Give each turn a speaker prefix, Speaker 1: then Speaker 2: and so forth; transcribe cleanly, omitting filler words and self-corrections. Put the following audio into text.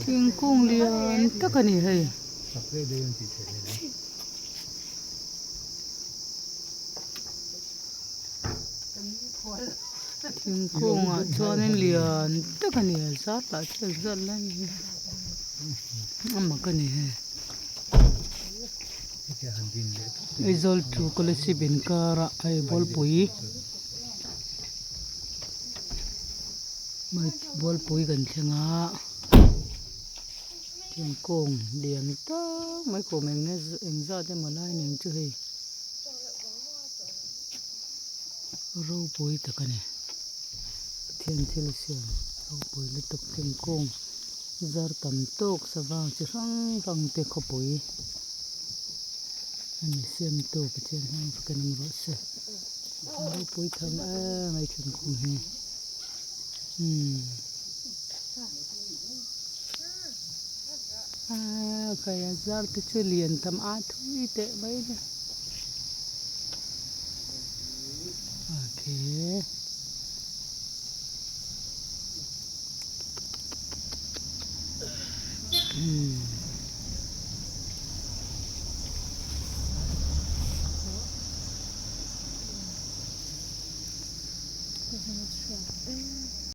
Speaker 1: Thingkung lian tak a ni hei. Thingkung ah chuanin lian tak a ni a zat lah chu engzat lai nge a mak a ni hei. Aizawl to Kolasib inkar ah hei bawlpui bawlpui kan thleng a thingkung lian tak mai kum engzat emaw lai nen chu hei ropui tak a ni Pathian thil siam ropui lutuk thingkung zar tam tawk sava chi hrang hrang te khawpui a ni siamtu Pathian hming fakin awm rawh se a ropui tham em mai thingkung hi umm aaa khai a zar te chu lian tam a thui teh mai a ni okay.